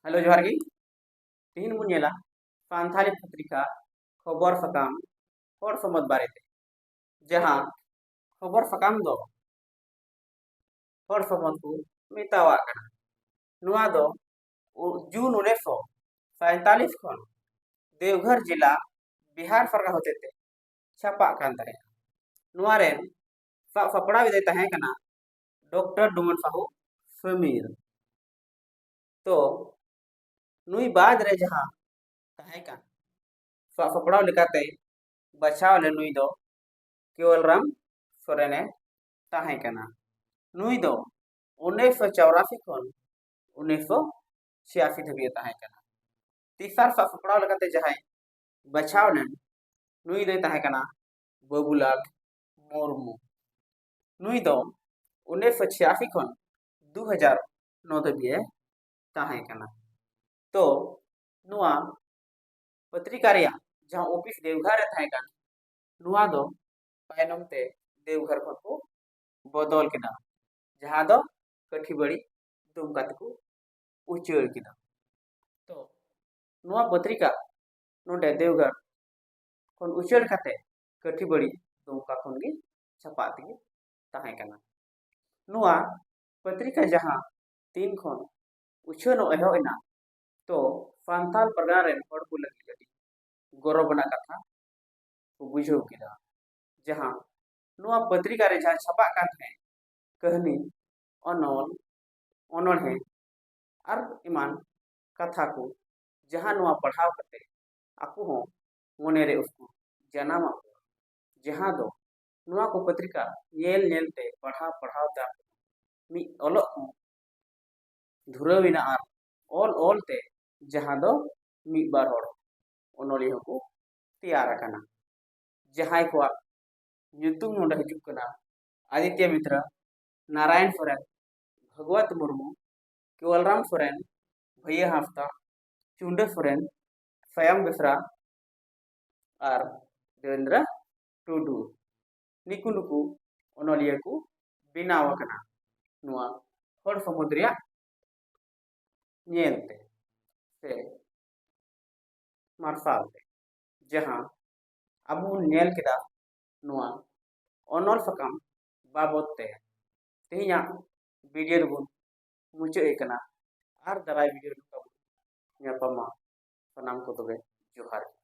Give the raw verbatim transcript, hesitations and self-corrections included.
Hello, ᱡᱚᱦᱟᱨ ᱜᱮ᱾ ᱛᱮᱦᱮᱧ ᱵᱚᱱ ᱧᱮᱞᱟ ᱥᱟᱱᱛᱷᱟᱞᱤ ᱯᱚᱛᱨᱤᱠᱟ ᱠᱷᱚᱵᱚᱨ ᱥᱟᱠᱟᱢ ᱦᱚᱲ ᱥᱚᱢᱚᱛ ᱵᱟᱨᱮᱛᱮ, ᱡᱟᱦᱟᱸ ᱠᱷᱚᱵᱚᱨ ᱥᱟᱠᱟᱢ ᱫᱚ ᱦᱚᱲ ᱥᱚᱢᱚᱛ ᱠᱚ ᱢᱮᱛᱟᱣᱟᱜ ᱠᱟᱱᱟ᱾ ᱱᱚᱣᱟ ᱫᱚ ᱩ-, ᱡᱩᱱ ᱩᱱᱤᱥᱥᱚ ᱥᱟᱭᱛᱟᱞᱤᱥ ᱠᱷᱚᱱ ᱫᱮᱣᱜᱷᱚᱨ ᱡᱮᱞᱟ, ᱵᱤᱦᱟᱨ ᱯᱟᱨᱜᱟᱱᱟ ᱦᱚᱛᱮᱛᱮ ᱪᱷᱟᱯᱟᱜ ᱠᱟᱱ ᱛᱟᱦᱮᱸᱫ᱾ ᱱᱚᱣᱟ ᱨᱮᱱ ᱥᱟᱵ ᱥᱟᱯᱲᱟᱣᱤᱡ ᱫᱚᱭ ᱛᱟᱦᱮᱸ ᱠᱟᱱᱟ ᱰᱚᱠᱴᱚᱨ ᱰᱩᱢᱟᱱ ᱥᱟᱦᱩ ᱥᱚᱢᱤᱨ᱾ ᱛᱚ ᱱᱩᱭ ᱵᱟᱫ ᱨᱮ ᱡᱟᱦᱟᱸ ᱛᱟᱦᱮᱸ ᱠᱟᱱ ᱥᱟᱵ ᱥᱟᱯᱲᱟᱣ ᱞᱮᱠᱟᱛᱮ ᱵᱟᱪᱷᱟᱣ ᱞᱮᱱ ᱱᱩᱭ ᱫᱚ ᱠᱮᱣᱚᱞᱨᱟᱢ ᱥᱚᱨᱮᱱᱮ ᱛᱟᱦᱮᱸ ᱠᱟᱱᱟ᱾ ᱱᱩᱭ ᱫᱚ ᱩᱱᱤᱥᱥᱚ ᱪᱚᱣᱨᱟᱥᱤ ᱠᱷᱚᱱ ᱩᱱᱤᱥᱥᱚ ᱪᱷᱤᱭᱟᱥᱤ ᱫᱷᱟᱹᱵᱤᱡ ᱮ ᱛᱟᱦᱮᱸ ᱠᱟᱱᱟ᱾ ᱛᱮᱥᱟᱨ ᱥᱟᱵ ᱥᱟᱯᱲᱟᱣ ᱞᱮᱠᱟᱛᱮ ᱡᱟᱦᱟᱸᱭ ᱵᱟᱪᱷᱟᱣ ᱞᱮᱱ, ᱱᱩᱭ ᱫᱚᱭ ᱛᱟᱦᱮᱸ ᱠᱟᱱᱟ ᱵᱟᱹᱵᱩᱞᱟᱞ ᱢᱩᱨᱢᱩ᱾ ᱱᱩᱭ ᱫᱚ ᱩᱱᱤᱥᱥᱚ ᱪᱷᱤᱭᱟᱥᱤ ᱠᱷᱚᱱ ᱫᱩ ᱦᱟᱡᱟᱨ ᱱᱚ ᱫᱷᱟᱹᱵᱤᱡ ᱮ ᱛᱟᱦᱮᱸ ᱠᱟᱱᱟ᱾ ᱛᱚ ᱱᱚᱣᱟ ᱯᱚᱛᱨᱤᱠᱟ ᱨᱮᱭᱟᱜ ᱡᱟᱦᱟᱸ ᱚᱯᱷᱤᱥ ᱫᱮᱣᱜᱷᱚᱨ ᱨᱮ ᱛᱟᱦᱮᱸ ᱠᱟᱱ, ᱱᱚᱣᱟ ᱫᱚ ᱛᱟᱭᱱᱚᱢ ᱛᱮ ᱫᱮᱣᱜᱷᱚᱨ ᱠᱷᱚᱱ ᱠᱚ ᱵᱚᱫᱚᱞ ᱠᱮᱫᱟ, ᱡᱟᱦᱟᱸ ᱫᱚ ᱠᱟᱹᱴᱷᱤᱵᱟᱲᱤ ᱫᱩᱢᱠᱟ ᱛᱮᱠᱚ ᱩᱪᱟᱹᱲ ᱠᱮᱫᱟ᱾ ᱛᱚ ᱱᱚᱣᱟ ᱯᱚᱛᱨᱤᱠᱟ ᱱᱚᱰᱮ ᱫᱮᱣᱜᱷᱚᱨ ᱠᱷᱚᱱ ᱩᱪᱟᱹᱲ ᱠᱟᱛᱮ ᱠᱟᱹᱴᱷᱤᱵᱟᱲᱤ ᱫᱩᱢᱠᱟ ᱠᱷᱚᱱ ᱜᱮ ᱪᱷᱟᱯᱟ ᱛᱮᱜᱮ ᱛᱟᱦᱮᱸ ᱠᱟᱱᱟ᱾ ᱱᱚᱣᱟ ᱯᱚᱛᱨᱤᱠᱟ ᱡᱟᱦᱟᱸ ᱫᱤᱱ ᱠᱷᱚᱱ ᱩᱪᱷᱟᱹᱱᱚᱜ ᱮᱦᱚᱵ ᱮᱱᱟ, ᱛᱚ ᱥᱟᱱᱛᱟᱲ ᱯᱟᱨᱜᱟᱱᱟ ᱨᱮᱱ ᱦᱚᱲ ᱠᱚ ᱞᱟᱹᱜᱤᱫ ᱟᱹᱰᱤ ᱜᱚᱨᱚᱵᱽ ᱟᱱᱟᱜ ᱠᱟᱛᱷᱟ ᱠᱚ ᱵᱩᱡᱷᱟᱹᱣ ᱠᱮᱫᱟ᱾ ᱡᱟᱦᱟᱸ ᱱᱚᱣᱟ ᱯᱚᱛᱨᱤᱠᱟ ᱨᱮ ᱡᱟᱦᱟᱸ ᱪᱷᱟᱯᱟᱜ ᱠᱟᱱ ᱛᱟᱦᱮᱸᱫ, ᱠᱟᱹᱦᱱᱤ, ᱚᱱᱚᱞ, ᱚᱱᱚᱬᱦᱮ ᱟᱨ ᱮᱢᱟᱱ ᱠᱟᱛᱷᱟ ᱠᱚ, ᱡᱟᱦᱟᱸ ᱱᱚᱣᱟ ᱯᱟᱲᱦᱟᱣ ᱠᱟᱛᱮ ᱟᱠᱚ ᱦᱚᱸ ᱢᱚᱱᱮᱨᱮ ᱩᱥᱠᱩᱨ ᱡᱟᱱᱟᱢ ᱟᱠᱚᱣᱟ, ᱡᱟᱦᱟᱸ ᱫᱚ ᱱᱚᱣᱟ ᱠᱚ ᱯᱚᱛᱨᱤᱠᱟ ᱧᱮᱞ ᱧᱮᱞ ᱛᱮ, ᱯᱟᱲᱦᱟᱣ ᱯᱟᱲᱦᱟᱣ ᱛᱮ ᱟᱠᱚ ᱢᱤᱫ ᱚᱞᱚᱜ ᱠᱚ ᱫᱷᱩᱨᱟᱹᱣ ᱮᱱᱟ ᱟᱨ ᱚᱞ ᱚᱞ ᱛᱮ ᱡᱟᱦᱟᱸ ᱫᱚ ᱢᱤᱫ ᱵᱟᱨ ᱦᱚᱲ ᱚᱱᱚᱞᱤᱭᱟᱹ ᱦᱚᱸᱠᱚ ᱛᱮᱭᱟᱨ ᱟᱠᱟᱱᱟ, ᱡᱟᱦᱟᱸᱭ ᱠᱚᱣᱟᱜ ᱧᱩᱛᱩᱢ ᱱᱚᱰᱮ ᱦᱤᱡᱩᱜ ᱠᱟᱱᱟ ᱟᱫᱤᱛᱭᱚ ᱢᱤᱛᱨᱟ, ᱱᱟᱨᱟᱭᱚᱱ ᱥᱚᱨᱮᱱ, ᱵᱷᱟᱜᱽᱣᱟᱛ ᱢᱩᱨᱢᱩ, ᱠᱮᱣᱚᱞᱨᱟᱢ ᱥᱚᱨᱮᱱ, ᱵᱷᱟᱹᱭᱟᱹ ᱦᱟᱸᱥᱫᱟ, ᱪᱩᱱᱰᱟᱹ ᱥᱚᱨᱮᱱ, ᱥᱟᱭᱟᱢ ᱵᱮᱥᱨᱟ ᱟᱨ ᱫᱮᱵᱮᱱᱫᱨᱟ ᱴᱩᱰᱩ᱾ ᱱᱤᱠᱩ ᱱᱩᱠᱩ ᱚᱱᱚᱞᱤᱭᱟᱹ ᱠᱚ ᱵᱮᱱᱟᱣ ᱟᱠᱟᱱᱟ ᱱᱚᱣᱟ ᱦᱚᱲ ᱥᱚᱢᱚᱛ ᱨᱮᱭᱟᱜ ᱧᱮᱞ ᱛᱮ᱾ ᱥᱮ ᱢᱟᱨᱥᱟᱞ ᱛᱮ, ᱡᱟᱦᱟᱸ ᱟᱵᱚ ᱵᱚᱱ ᱧᱮᱞ ᱠᱮᱫᱟ ᱱᱚᱣᱟ ᱚᱱᱚᱞ ᱥᱟᱠᱟᱢ ᱵᱟᱵᱚᱫ ᱛᱮ᱾ ᱛᱮᱦᱮᱧᱟᱜ ᱵᱷᱤᱰᱤᱭᱳ ᱫᱚᱵᱚᱱ ᱢᱩᱪᱟᱹᱫ ᱮᱫ ᱠᱟᱱᱟ᱾ ᱟᱨ ᱫᱟᱨᱟᱭ ᱵᱷᱤᱰᱤᱭᱳ ᱱᱚᱝᱠᱟ ᱵᱚᱱ ᱧᱟᱯᱟᱢᱟ᱾ ᱥᱟᱱᱟᱢ ᱠᱚ ᱛᱚᱵᱮ ᱡᱚᱦᱟᱨ ᱜᱮ᱾